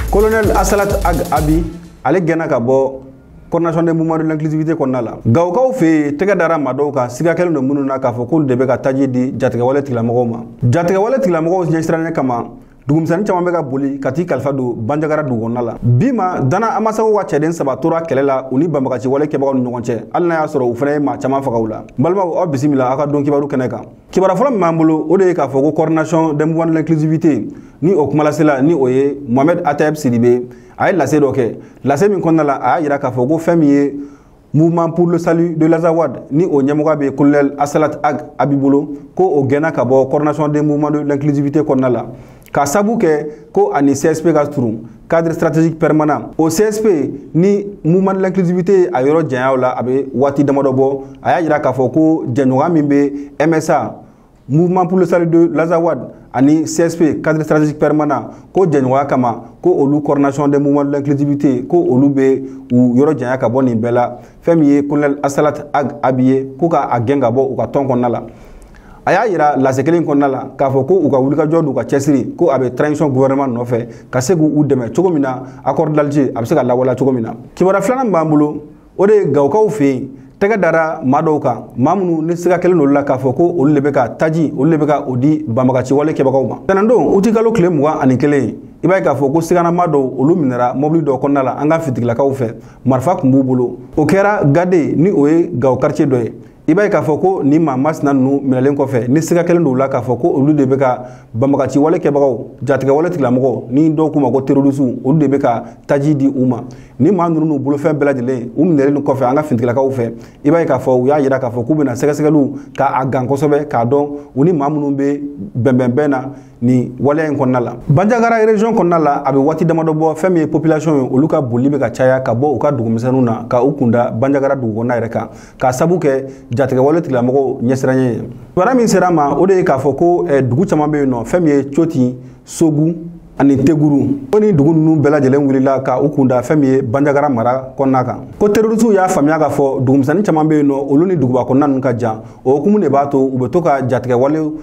Colonel Assalat Ag Abi ale gɛnna ka bɔ coordination des mouvements de l'inclusivité kɔnɔna la. Gawokaw fɛ yen, tɛgɛ dara maa dɔw kan, siga kɛlen don minnu na k'a fɔ k'olu de bɛ ka taji di jatigɛwale tigilamɔgɔw ma. Jatigɛwale tigilamɔgɔw ɲɛsiranɲɛ kama, dugumisɛnnin caman bɛ ka boli ka t'i kalifa don Banjagara dugu kɔnɔna la. Bi ma Dana Amasago ka cɛden 3 tora kɛlɛ la u ni banbagaci wale kɛbagaw ni ɲɔgɔn cɛ, hali n'a y'a sɔrɔ u fana ye maa caman faga u la. N balimaw, aw bisimila aw ka don kibaru kɛnɛ kan. Kibaru fɔlɔ min b'an bolo, o de ye k'a fɔ ko coordination des mouvements de l'inclusivité ni o kumalasela ni o ye Mohamed Atayeb Sidibe, a ye lase dɔ kɛ. Lase min kɔnɔna la, a y'a jira k'a fɔ ko fɛn min ye Mouvement pour le salut de l'Azawad ni o ɲɛmɔgɔ bɛ colonel Assalat Ag Abi bolo, ko o gɛnna ka bɔ coordination des mouvements de l'inclusivité kɔnɔna la, k'a sabu kɛ ko ani CSP ka surun, cadre stratégique permanent. O CSP ni mouvement de l'inclusivité a yɔrɔ janyaw la, a bɛ waati damadɔ bɔ. A y'a jira k'a fɔ ko jɛɲɔgɔnya min bɛ MSA, Mouvement pour le salut de l'Azawad, ani CSP, cadre stratégique permanent, ko jɛɲɔgɔnya kama, ko olu coordination des mouvements de l'inclusivité, ko olu bɛ u yɔrɔ janya ka bɔ nin bɛɛ la. Fɛn min ye colonel Assalat Ag Abi ye, ko k'a gɛn ka bɔ u ka tɔn kɔnɔna la. A y'a yira lase kelen kɔnɔna la k'a fɔ ko u ka wulikajɔ n'u ka cɛsiri, ko a bɛ transition gouvernement nɔfɛ ka se k'u dɛmɛ cogo min na accord d'Alger a bɛ se ka lawaleya cogo min na. Kibaruya filanan min b'an bolo, o de ye Gawokaw fɛ yen, tɛgɛ dara maa dɔw kan, maa minnu ni siga kɛlen don olu la k'a fɔ ko olu de bɛ ka taji, olu de bɛ ka o di banbagaci wale kɛbagaw ma. Tɛnɛndon utikalo tile 21, i b'a ye k'a fɔ ko siganama dɔw olu minɛra mobili dɔw kɔnɔna la an ka fitigilakaw fɛ, marifa tun b'u bolo. O kɛra Gade ni o ye Gawo quartier dɔ ye. I b'a ye k'a fɔ ko nin maa masina ninnu minɛlen kɔfɛ, ni siga kɛlen don u la k'a fɔ ko olu de bɛ ka banbagaci wale kɛbagaw, jatigɛ wale tigilamɔgɔw ni dɔw k'u ma ko terrorisiw, olu de bɛ ka taji di u ma. Ni maa ninnu n'u bolofɛn bɛɛ lajɛlen u minɛlen kɔfɛ an ka finitigilakaw fɛ, i b'a ye k'a fɔ u y'a jira k'a fɔ k'u bɛna sɛgɛsɛgɛliw k'a gan kosɛbɛ k'a dɔn u ni maa minnu bɛ bɛnbɛnbɛn na nin waleya in kɔnɔna la. Banjagara région kɔnɔna la, a bɛ waati damadɔ bɔ, fɛn min ye population ye, olu ka boli bɛ ka caya ka bɔ u ka dugumisɛnninw na ka u kunda Banjagara dugu kɔnɔna yɛrɛ kan, k'a sabu kɛ jatigɛwale tigilamɔgɔw ɲɛsiranɲɛ ye. Kibaruya min sera ma, o de ye k'a fɔ ko dugu caman bɛ yen nɔ, fɛn min ye Coti, Sogu ani Teguru, ko ni dugu ninnu bɛɛ lajɛlen wulila ka u kunda fɛn min ye Banjagara mara kɔnɔna kan. Ko terrorisiw y'a faamuya k'a fɔ dugumisɛnnin caman bɛ yen nɔ, olu ni duguba kɔnɔna ninnu ka jan. O hukumu de b'a to u bɛ to ka jatigɛwale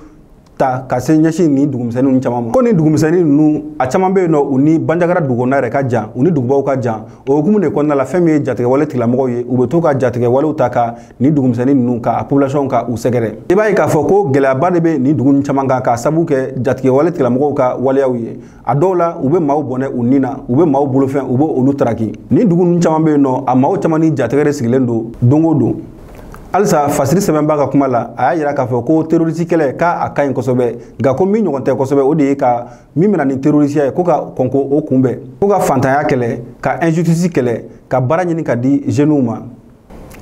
ta ka se ɲɛsin nin dugumisɛnnin ninnu caman ma. Ko nin dugumisɛnnin ninnu a caman bɛ yen nɔ, u ni Banjagara dugu kɔnɔna yɛrɛ ka jan, u ni dugubaw ka jan. O hukumu de kɔnɔna la, fɛn min ye jatigɛwale tigilamɔgɔw ye, u bɛ to ka jatigɛwalew ta ka nin dugumisɛnnin ninnu ka a population ka u sɛgɛrɛ. I b'a ye k'a fɔ ko gɛlɛyaba de bɛ nin dugu ninnu caman kan k'a sabu kɛ jatigɛwale tigilamɔgɔw ka waleyaw ye. A dɔw la, u bɛ maaw bɔnɛ u ni na, u bɛ maaw bolofɛn, u bɛ olu taraki. Nin dugu ninnu caman bɛ yen nɔ, a maaw caman ni jatigɛ de sigilen don don o don. Halisa fasiri sɛbɛnba ka kuma la, a y'a jira k'a fɔ ko terroriste kɛlɛ k'a ka ɲi kosɛbɛ, nka ko min ɲɔgɔn tɛ kosɛbɛ, o de ye ka min bɛna ni terrorisiya ye, ko ka kɔn ko o kunbɛn, ko ka fantanya kɛlɛ, ka injustice kɛlɛ, ka baara ɲini ka di jeunes ma,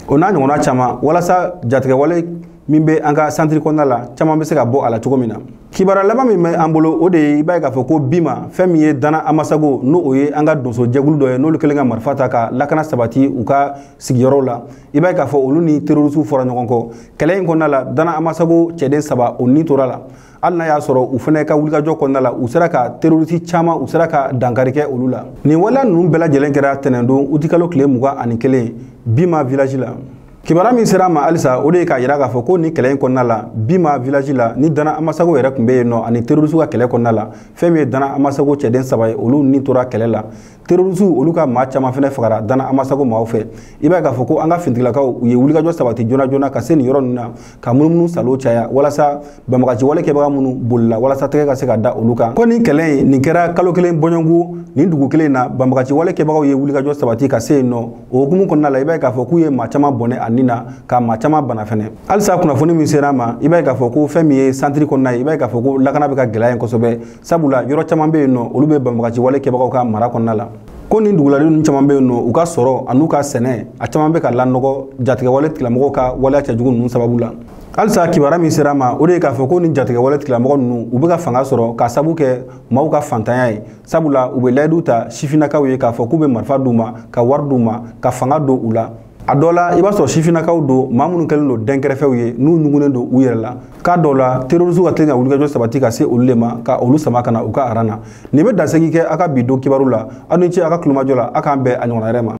o n'a ɲɔgɔnna caman, walasa jatigɛwale min bɛ an ka centre kɔnɔna la caman bɛ se ka bɔ a la cogo min na. Kibaruya laban min bɛ an bolo, o de ye i b'a ye k'a fɔ ko Bima, fɛn min ye Dana Amasago, n'o o ye an ka donso jɛkulu dɔ ye, n'olu kɛlen ka marifa ta ka lakana sabati u ka sigiyɔrɔw la, i b'a ye k'a fɔ olu ni terrorisiw fɔra ɲɔgɔn kɔ kɛlɛ in kɔnɔna la. Dana Amasago cɛden 3 o ni tora la, hali n'a y'a sɔrɔ u fana ka wulikajɔ kɔnɔna la, u sera ka terrorisi caman, u sera ka dankari kɛ olu la. Nin waleya ninnu bɛɛ lajɛlen kɛra tɛnɛndon utikalo tile 21 Bima village la. Kibaruya min sera a ma halisa, o de ye k'a jira k'a fɔ ko nin kɛlɛ in kɔnɔna la, Bima village la, ni Dana Amasago yɛrɛ tun bɛ yen nɔ ani terrorisiw ka kɛlɛ kɔnɔna la, fɛn min ye Dana Amasago cɛden 3 ye, olu ni tora kɛlɛ la. Terrorisiw olu ka maa caman fana fagara Dana Amasago maaw fɛ. I b'a ye k'a fɔ ko an ka finitigilakaw u ye wulikajɔ sabati joona joona ka se nin yɔrɔ ninnu na, ka munumunu salo caya walasa banbagaci wale kɛbaga minnu bolila, walasa tɛgɛ ka se ka da olu kan. Ko nin kɛlɛ in nin kɛra kalo kelen bɔɲɔgɔnko nin dugu kelen in na, banbagaci wale kɛbagaw ye wulikajɔ sabati ka se yen nɔ. O hukumu kɔnɔna la, i b'a ye k'a fɔ k'u ye maa caman bɔnɛ a ni na, ka maa caman bana fɛnɛ. Halisa kunnafoni min sera a ma, i b'a ye k'a fɔ ko fɛn min ye santiri kɔnɔna ye, i b'a ye k'a fɔ ko lakana bɛ ka gɛlɛya yen kosɛbɛ, sabula yɔrɔ caman bɛ yen nɔ, olu bɛ banbagaci wale kɛbagaw ka mara kɔnɔna la. Ko nin duguladen ninnu caman bɛ yen nɔ, u ka sɔrɔ an'u ka sɛnɛ a caman bɛ ka lanɔgɔ jatigɛwale tigilamɔgɔw ka waleya cɛjugu ninnu sababu la. Halisa kibaruya min sera a ma, o de ye k'a fɔ ko nin jatigɛwale tigilamɔgɔ ninnu u bɛ ka fanga sɔrɔ k'a sabu kɛ maaw ka fantanya ye, sabula u bɛ layidu ta sifinnakaw ye k'a fɔ k'u bɛ marifa d'u ma, ka wari d'u ma, ka fanga don u la. A dɔ la, i b'a sɔrɔ sifinnakaw don, maa minnu kɛlen don dɛnkɛrɛfɛw ye, n'u ɲugunnen don u yɛrɛ la. K'a dɔw la, terrorisiw ka teli ka wulikajɔ sabati ka se olu de ma, ka olu sama ka na u ka aran na. Nin bɛ dansegi kɛ aw ka bi don kibaru la. Aw ni ce aw ka kulomajɔ la. Aw k'an bɛn a ɲɔgɔnna wɛrɛ ma.